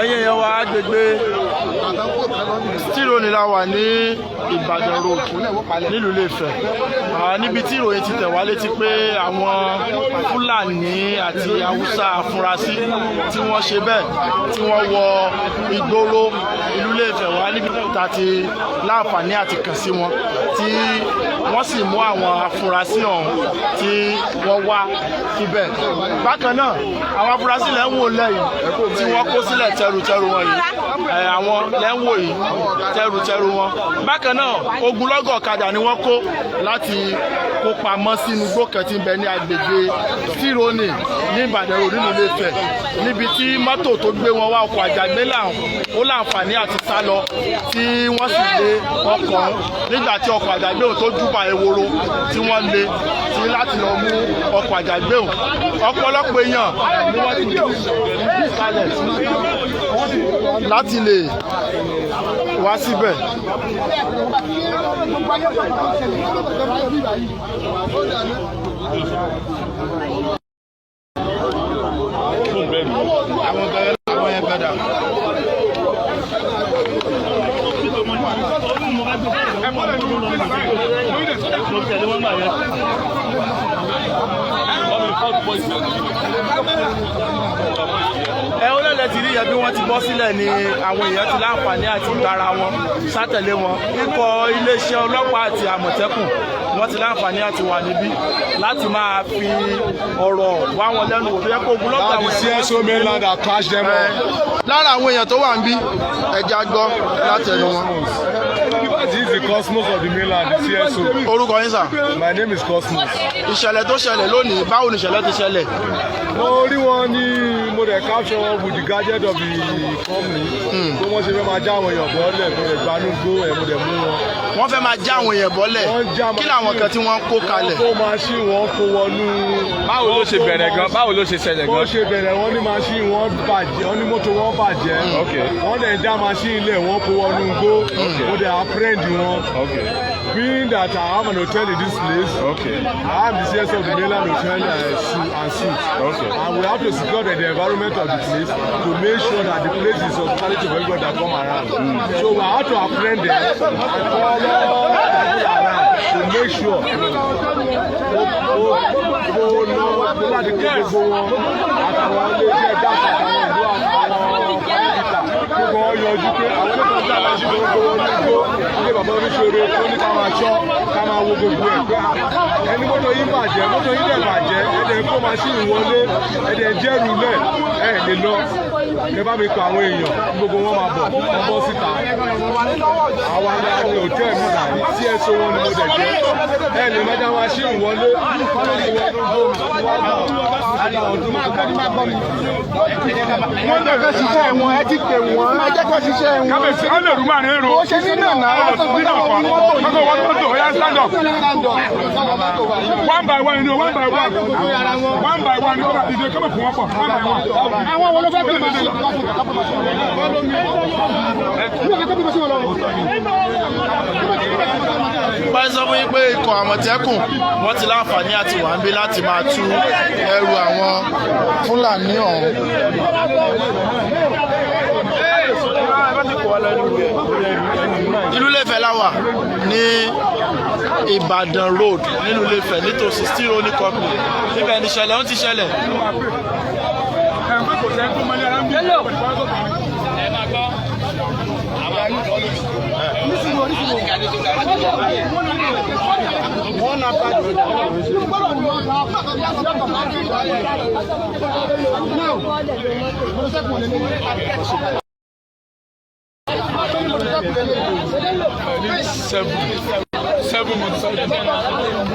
Ẹ̀yin èèyàn wa, agbègbè Tìrónì la wà ní Ìbàdàn Road nílùú Ilé-Ifẹ̀, níbi tí ìròyìn ti tẹ̀ wá létí pé àwọn Fúlàní àti Haúsá afurasí tí wọ́n ṣe bẹ́ẹ̀ tí wọ́n wọ ìgboro ìlú Ilé-Ifẹ̀ wá, níbi tá a ti láǹfààní àti kàn sí wọn, tí wọ́n sì mú àwọn afurasí ọ̀hún tí wọ́n wá síbẹ̀. Bákan náà, àwọn afurasí lẹ́ ń wò lẹ́yìn tí wọ́n kó sílẹ̀ tẹrùtẹrù wọn yìí, àwọn lẹ́ ń wò yìí tẹrùtẹrù wọn. Bákan náà, ogunlọ́gọ̀ ọ̀kadà ni wọ́n kó láti kó pamọ́ sínú igbó kan tí ń bẹ ní agbègbè Tìrónì ní Ìbàdàn Road nínú Ilé-Ifẹ̀, níbi tí mọ́tò tó gbé wọn wá, ọkọ̀ àjàgbé làwọn ó láǹfààní àti sá lọ, tí wọ́n sì lé ọkọ̀ ọ̀hún. Nígbà tí ọkọ̀ àjàgbé òun tó júbà ehoro tí wọ́n lé tí láti lọ mú ọkọ̀ àjàgbé òun, ọ̀pọ̀lọpọ̀ èèyàn ni wọ́n ti kalẹ̀ láti lè wá síbẹ̀. Àwọn gan, àwọn yẹn gan dà. Ẹ ó lẹ́lẹ̀ ti rí yẹn bí wọ́n ti bọ́ sílẹ̀ ni àwọn èèyàn ti láǹfààní àti gbára wọn sátẹ̀lé wọn. Ikọ̀ iléeṣẹ́ ọlọ́pàá àti Àmọ̀tẹ́kùn, wọ́n ti láǹfààní àti wà níbí láti máa fi ọ̀rọ̀ wá wọn lẹ́nu wò, tó yẹ kó ogunlọ́gọ̀ àwọn The CSO mainland that catch them up. Lára àwọn èèyàn tó wà níbí, ẹ jẹ́ á gbọ́ láti ẹnu wọn. This is the Cosmos of the mainland, the CSO. Orúkọ yín, sir? My name is Cosmos. Ìṣẹ̀lẹ̀ tó ṣẹlẹ̀ lónìí, báwo ni ìṣẹ̀lẹ̀ ti ṣẹlẹ̀? Mo rí wọn ní, mo dẹ̀ capture wọn with the gadget of the company. Tó wọ́n ṣe fẹ́ máa já àwọn èèyàn bọ́ọ̀lẹ̀, mo dẹ̀ gbanú gbó ẹ̀, mo dẹ̀ mú wọn. Wọ́n fẹ́ máa já àwọn èèyàn bọ́lẹ̀? Wọ́n já. Kí làwọn kan tí wọ́n kó kalẹ̀? Wọ́n kó machine, wọ́n kó wọnú. Báwo ló ṣe bẹ̀rẹ̀ gan? Báwo ló ṣe ṣẹlẹ̀ Bó gan? ṣe bẹ̀rẹ̀, wọ́n ní machine wọ́n bàjẹ́, wọ́n ní mọ́tò wọn bàjẹ́. Wọ́n dẹ̀ já machine lẹ̀, wọ́n kó wọnú igbó. Mo dẹ̀ apprehend wọn. Being that I have an hotel in this place, I am the CSO of the mainland hotel and suite. And we have to secure the environment of the place to make sure that the place is hospitality for everybody that come around. So we have to apprehend them and call all people around to make sure. Mo lọ, mo láti kó gbogbo wọn àtàwọn iléeṣẹ́ gas àtàwọn ìlú àtàwọn ìta, gbogbo wọn yọjú pé àwọn oníkan tí a máa ṣe gbogbo wọn ní igbó ilé bàbá oníṣòro tó ní ká máa ṣọ́, ká máa wo gbogbo ẹ̀, pé ẹni mọ́tò yín bàjẹ́, mọ́tò yín dẹ̀ bàjẹ́, ẹ̀dẹ̀ kó machine wọlé, ẹ̀dẹ̀ jẹ́rù lẹ̀, ẹ̀ lè lọ. Ẹ bá mi pa àwọn èèyàn, gbogbo wọn máa bọ̀, wọ́n bọ́ síta. Àwa ní àti hotel mi náà, CSO wọn ni mo dẹ̀ jẹ́. Ẹ lè má já machine wọlé. Wọ́n lè fẹ́ ṣiṣẹ́ wọn, ẹ ti pè wọ́n, ẹ jẹ́ kó ṣiṣẹ́ wọn. Kábíyèsí, ó lè rú márùn èrò. Ó ṣe nínú náà. Nínú ọkọ̀ kọ́kọ́ wọ́n mọ́tò, ó yá, stand up. One by one, one by one, one by one, kó bá dìde, kó bá fún wọn pọ̀, one by one. Àwọn wo ló fẹ́ pè mí sí? Mi ò fẹ́ pè mí sí wọn lọ. Báyìí, sọ fún yín pé ikọ̀ Àmọ̀tẹ́kùn, wọ́n ti láǹfààní àti wà níbí láti máa tú ẹrù àwọn Fúlàní ọ̀hún. Ìlú Ilé-Ifẹ̀ la wà ní Ìbàdàn Road nílùú Ilé-Ifẹ̀, nítòsí Steel Rolling Company. Ibẹ̀ ní ìṣẹ̀lẹ̀ ń ti ṣẹlẹ̀. Ẹ̀ ń pẹ́ kò sẹ́ni tó mọ́lẹ́ ara ń bí. 7 months.